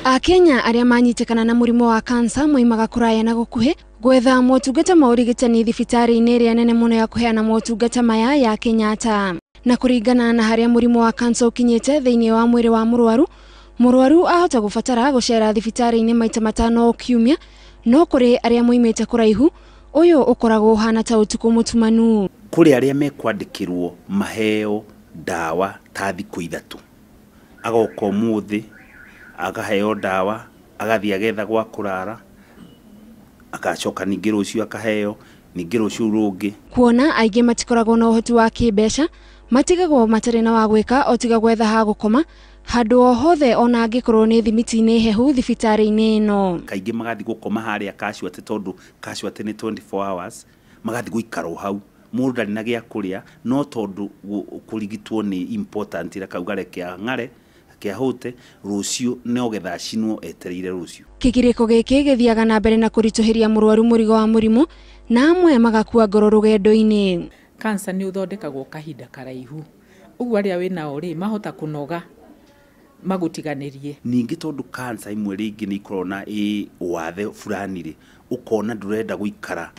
Akenya arĩa manyitĩkana na mũrimũ wa kansa moimaga kũraya na gũkuhĩ gwetha motungata ma ũrigitani thibitarĩ-inĩ ĩrĩa nene mũno ya kũheana motungata maya ya Kenyatta. Na kũringana na harĩa mũrimũ wa kansa ũkinyĩte thĩinĩ wa mwĩrĩ wa mũrwaru, mũrwaru ahota gũbatara gũcera thibitarĩ-inĩ maita 5 o kiumia, no kũrĩ arĩa moimĩte kũraihu ũyũ ũkoragwo ũhana ta ũtukũ mũtumanu. Kũrĩ arĩa mekwandĩkĩrwo maheo ndawa ta thikũ 3, agoka ũmũthĩ akaheo ndawa, agathiĩ agetha gwa kũrara, agacoka ningĩ rũciũ akaheo, ningĩ rũciũ rũngĩ. Kuona aingĩ matikoragwo na ũhoti wa kĩmbeca, matigagwo matarĩ na wa gwĩka o tiga gwetha ha gũkoma handũ o hothe ona angĩkorwo nĩ thimiti-inĩ hehu thibitarĩ-inĩ ĩno. Kaingĩ magathiĩ gũkoma harĩa casualty, tondũ casualty nĩ 24 hours, magathiĩ gũikara o hau. Mũndũ ndarĩ na gĩa kũrĩa, no tondũ kũrigitwo nĩ important, rakauga reke ang'are kĩahũte, rũciũ no getha acinwo etereire rũciũ. Kĩgirĩko gĩkĩ gĩthiaga na mbere na kũritũhĩria mũrwaru mũrigo wa mũrimũ, na amwe magakua ngoro rũgendo-inĩ. Cancer nĩ ũthondekagwo kahinda karaihu, ũguo arĩa wĩnao rĩ mahota kũnoga magũtiganĩrie. Ningĩ tondũ cancer imwe rĩngĩ nĩ ikoragwo na wathe fulani rĩ, ũkona ndũrenda gũikara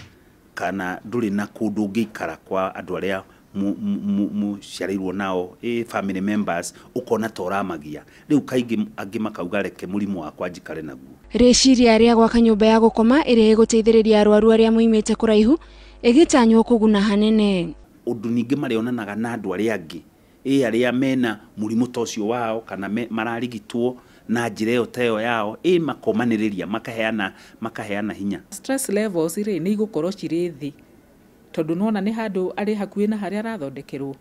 kana ndũrĩ na kũndũ ũngĩikara kwa andũ arĩa mũciarĩirwo nao, family members, ũkona ta ũramagia. Rĩu kaingĩ angĩ makauga reke mũrimũ wakwa njikare naguo. Rĩciria rĩa gwaka nyũmba ya gũkoma ĩrĩa ĩgũteithĩrĩria arwaru arĩa moimĩte kũraihu ĩgĩtanywo kũguna hanene. Ũndũ ningĩ marĩonanaga na andũ arĩa angĩ, arĩa mena mũrimũ ta ũcio wao kana mararigitwo na njĩra ĩyo ta ĩyo yao, makomanĩrĩria, makaheana hinya. Stress levels rĩ nĩ igũkorwo cirĩ thĩ, tondũ nĩwona nĩ handũ arĩ hakuhĩ na harĩa arathondekerwo,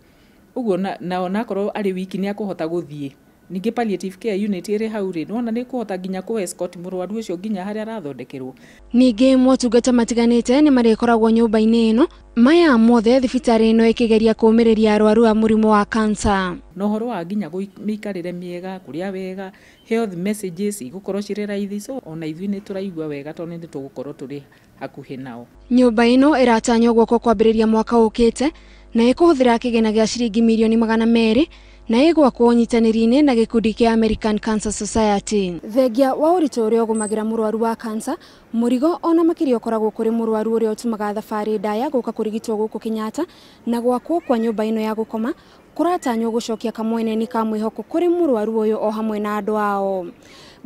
ũguo na onakorwo arĩ wiki nĩ akũhota gũthiĩ. Ningĩ palliative care unit ĩrĩ hau rĩ, nĩwona nĩ kũhota nginya kũ escort mũrwaru ũcio nginya harĩa arathondekerwo. Ningĩ motungata matiganĩte nĩ marĩkoragwo nyũmba-inĩ ĩno, maya mothe thibitarĩ ĩno ĩkĩgeria kũũmĩrĩria arwaru a mũrimũ wa kansa. Na ũhoro wa nginya mĩikarĩre mĩega, kũrĩa wega, health messages igũkorwo cirĩ raithi, so ona ithuĩ nĩ tũraigua wega tondũ nĩ tũgũkorwo tũrĩ hakuhĩ nao. Nyũmba ĩno ĩratanywo gwakwo kwambĩrĩria mwaka ũkĩte na ĩkũhũthĩra kĩgĩna gĩa ciringi mirioni 200 na ĩgwakwo ũnyitanĩri-inĩ na gĩkundi kĩa American Cancer Society. Thengia wa ũritũ ũrĩa ũgũmagĩra mũrwaru wa kansa, mũrigo ona makĩria ũkoragwo kũrĩ mũrwaru ũrĩa ũtumaga thabarĩ ndaya gũka kũrigitwo gũkũ Kenyatta, na gwakwo kwa nyũmba ĩno ya gũkoma kũratanywo gũcokia kamwene ka mwĩhoko kũrĩ mũrwaru ũyũ o hamwe na andũ ao.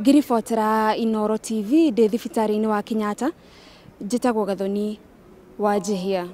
Ngĩribotera Inooro TV ndĩ thibitarĩ-inĩ wa Kenyatta, njĩtagwo Gathoni wa Njihia.